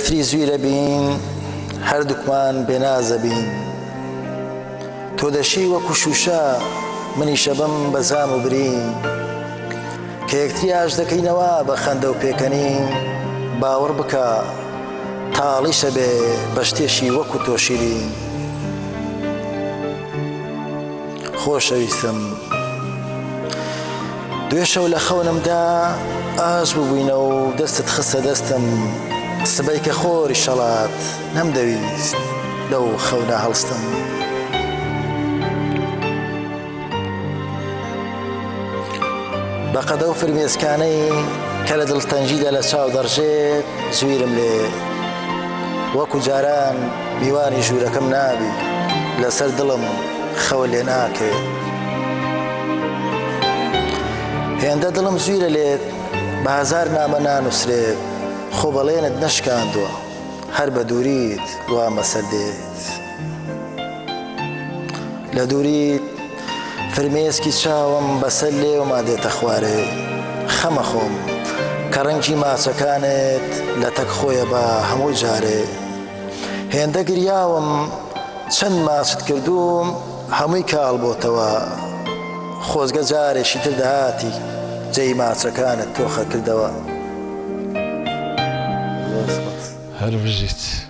یەکتری زویرە بین هەردووکمان بێنازە بین تۆ دەشی وەکو شوشە منیشە بم بە زام و برین کە یەکتری ئاش دەکەینەوە بە خەندە و پێکەنین باوەڕ بکە تاڵیشە بێ بە شتێشی وەکو تۆ شیرین خۆشەویستم دوێشەو لە خەونمدا ئاش ببووینە و دەستت خستە دەستم سبەی کە خۆری شەڵات نەمدەویست لەو خەونە هەڵستم. بەقەد ئەو فرمێسکانەی کە لە دڵتەنگیدا لە چاو دەڕژێت زویرم لێ وەکو جاران میوانی ژوورەکەم نابی لەسەر دڵم خەوە لێ ناکەوێت هێندە دڵم زویرە لێت بە هەزار نامە نانووسرێت خۆ بەڵێنت نەشکاندووە هەر بە دووریت وا مەسەر دێت لە دووریت فرمێسکی چاوم بەسەر لێوما دێتە خوارێ خەمە خۆم کە ڕەنگی ماچەکانت لە تەک خۆیە بە هەموو جارێ هێندە گریاوم چەند ماچت کردووم هەمووی کاڵ بۆتەوە خۆزگە جارێکی تر دەهاتی جێی ماچەکانت تۆخە کردەوە. هەر بژیت.